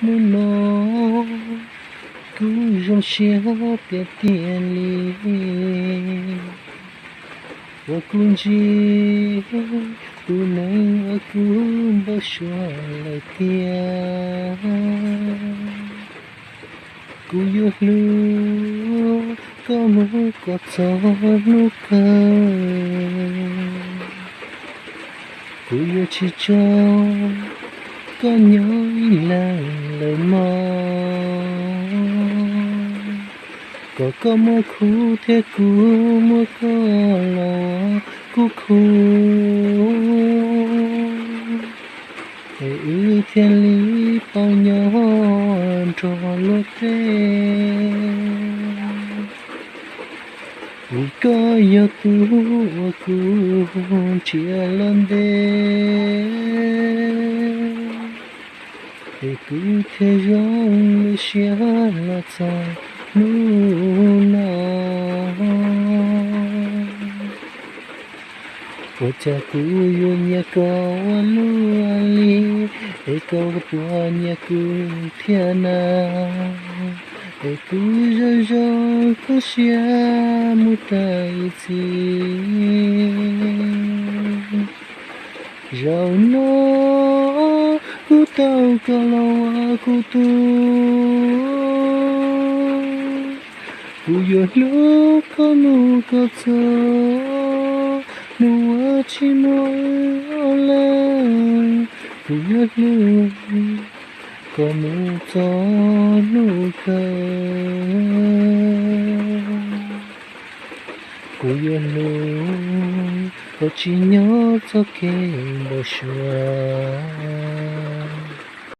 Hnub no kuv zoo siab tiag tiag li, uas kuv ntsib tus neeg uas kuv npau suav lawm tiag. Kuv yuav hlub koj mus kom txog hnub kawg. Kuv yuav tsis tso koj nyob ib leeg lawm mog. Kom koj muaj khub thiab kuv muaj koj los kuv khub, es wb thiaj li paub nyob nrog luag tej. Vim koj yog tus uas kuv ntsia los ntev, es kuv thiaj zoo lub siab los txog hnub no. Ua cas kuv yuav nyiam koj ua luaj li, es koj puas nyiam kuv thiab na? Es kuv zoo zoo koj siab mus tag ib txhis. Zaum no kuv tau koj los ua kuv tug, kuv yuav hlub koj mus kom txog hnub uas tsis muaj wb lawm. Kuv yuav hlub koj mus txog hnub kawg. Kuv yuav hlub koj tsis nyob txoj kev npau suav.